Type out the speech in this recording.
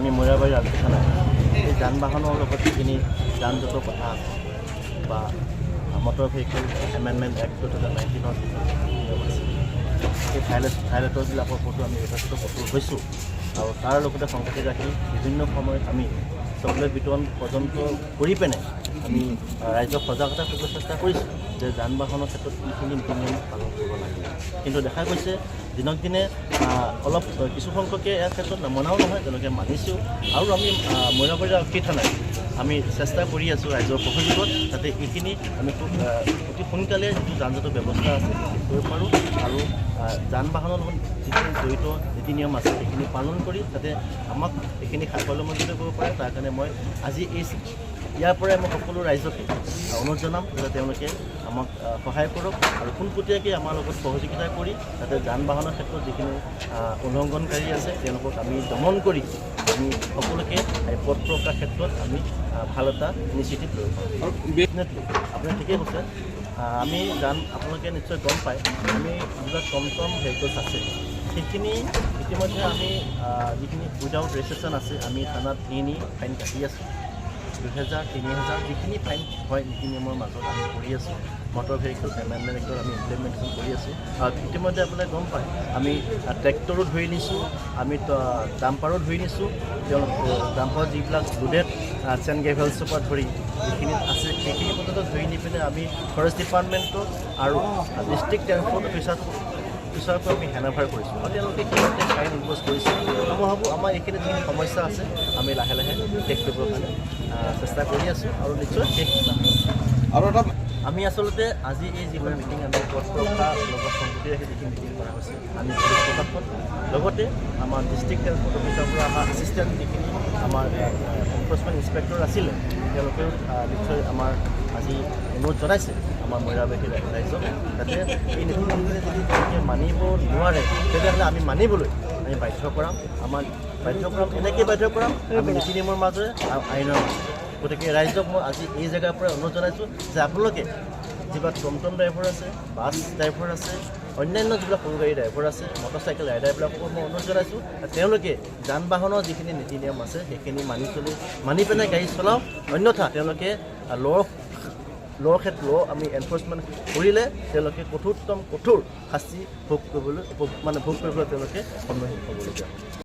আমি মৈৰাবাৰী আৰক্ষী থানাই এই যান বাহনৰ লগত যিখিনি যান জঁটৰ কথা আছে বা Motor Vehicle Amendment Act 2019ৰ যিখিনি নিয়ম আছে, সেই ভাইলেটৰবিলাকৰ ওপৰতো আমি যথেষ্ট কঠোৰ হৈছোঁ আৰু তাৰ লগতে সংগতি ৰাখি বিভিন্ন সময়ত আমি চকলেট বিতৰণ পৰ্যন্ত কৰি পিনে আমি ৰাইজক সজাগতা কৰিব চেষ্টা কৰিছোঁ যে যান বাহনৰ ক্ষেত্ৰত কিখিনি নীতি নিয়ম পালন কৰিব লাগে। কিন্তু দেখা গৈছে দিনক দিনে অলপ কিছুসংখ্যকে ইয়াৰ ক্ষেত্ৰত নমনাও নহয়, তেওঁলোকে মানিছেও। আৰু আমি মৈৰাবাৰী আৰক্ষী থানাই আমি চেষ্টা কৰি আছোঁ ৰাইজৰ সহযোগত যাতে এইখিনি আমি খুব অতি সোনকালে যিটো যান জঁটৰ ব্যৱস্থা আছে শেষ কৰিব পাৰোঁ আৰু যান বাহনৰ লগত যিখিনি জড়িত নীতি নিয়ম আছে, সেইখিনি পালন কৰি যাতে আমাক এইখিনি সাফল্যমণ্ডিত কৰিব পাৰে। তাৰ কাৰণে মই আজি এই ইয়াৰ পৰাই মই সকলো ৰাইজকে অনুৰোধ জনাম যাতে তেওঁলোকে আমাক সহায় কৰক আৰু পোনপটীয়াকৈ আমাৰ লগত সহযোগিতা কৰি যাতে যান বাহনৰ ক্ষেত্ৰত যিখিনি উলংঘনকাৰী আছে, তেওঁলোকক আমি দমন কৰি আমি সকলোকে এই পথ সুৰক্ষাৰ ক্ষেত্ৰত আমি ভাল এটা ইনিচিয়েটিভ ল'ব পাৰোঁ। ডেফিনেটলি, আপুনি ঠিকেই কৈছে। আমি আপোনালোকে নিশ্চয় গম পায়, আমি যিবিলাক টমটম ভেহিকলছ আছে, সেইখিনি ইতিমধ্যে আমি যিখিনি উইদাউট ৰেজিষ্ট্ৰেশ্যন আছে, আমি থানাত নি নি ফাইন কাটি আছোঁ। 2000, 3000 যিখিনি ফাইন হয়, নীতি নিয়মৰ মাজত আমি কৰি আছোঁ। মটৰ ভেহিকল এমেণ্ডমেণ্ট এক্টত আমি ইমপ্লিমেণ্টেশ্যন কৰি আছোঁ আৰু ইতিমধ্যে আপোনালোকে গম পায়, আমি ট্ৰেক্টৰো ধৰি নিছোঁ, আমি ডাম্পাৰো ধৰি নিছোঁ। তেওঁলোক ডাম্পাৰত যিবিলাক লোডেড চেণ্ড গ্ৰেভেলছৰ পৰা ধৰি যিখিনি আছে, সেইখিনি পৰ্যন্ত ধৰি নি পিনে আমি ফৰেষ্ট ডিপাৰ্টমেণ্টক আৰু ডিষ্ট্ৰিক্ট ট্ৰেন্সপৰ্ট অফিচাৰকো আমি হেণ্ড অভাৰ কৰিছোঁ আৰু তেওঁলোকে সেইমতে ফাইন ইম্প'জ কৰিছে। আৰু মই ভাবোঁ আমাৰ এইখিনি যিখিনি সমস্যা আছে, আমি লাহে লাহে শেষ কৰিবৰ কাৰণে চেষ্টা কৰি আছোঁ আৰু নিশ্চয় শেষ আৰু এটা আমি আচলতে আজি এই যিখন মিটিং, আমি পথ সুৰক্ষাৰ লগত সংগতি ৰাখি যিখিনি মিটিং কৰা হৈছে, আমি পুলিচ প্ৰশাসন, লগতে আমাৰ ডিষ্ট্ৰিক্ট ট্ৰেন্সপৰ্ট অফিচৰ পৰা আমাৰ এছিষ্টেণ্ট যিখিনি আমাৰ এনফৰ্চমেণ্ট ইনস্পেক্টৰ আছিলে, তেওঁলোকেও নিশ্চয় আমাৰ আজি অনুৰোধ জনাইছে আমাৰ মৈৰাবাসী ৰাইজক, যাতে এই নীতি নিয়মখিনি যদি তেওঁলোকে মানিব নোৱাৰে, তেতিয়াহ'লে আমি মানিবলৈ আমি বাধ্য কৰাম। আমাৰ বাধ্য কৰাম, এনেকৈ বাধ্য কৰাম আমি নীতি নিয়মৰ মাজেৰে আৰু আইনৰ মাজেৰে। গতিকে ৰাইজক মই আজি এই জেগাৰ পৰা অনুৰোধ জনাইছোঁ যে আপোনালোকে যিবিলাক টমটম ড্ৰাইভাৰ আছে, বাছ ড্ৰাইভাৰ আছে, অন্যান্য যিবিলাক সৰু গাড়ী ড্ৰাইভাৰ আছে, মটৰচাইকেল ৰাইডাৰবিলাককো মই অনুৰোধ জনাইছোঁ, তেওঁলোকে যান বাহনৰ যিখিনি নীতি নিয়ম আছে, সেইখিনি মানি চলি মানি পেলাই গাড়ী চলাওক। অন্যথা তেওঁলোকে লৰ ক্ষেত্ৰত ল আমি এনফৰ্চমেণ্ট কৰিলে তেওঁলোকে কঠোৰতম কঠোৰ শাস্তি ভোগ কৰিবলৈ মানে ভোগ কৰিবলৈ তেওঁলোকে সন্মুখীন হ'বলগীয়া হ'ব।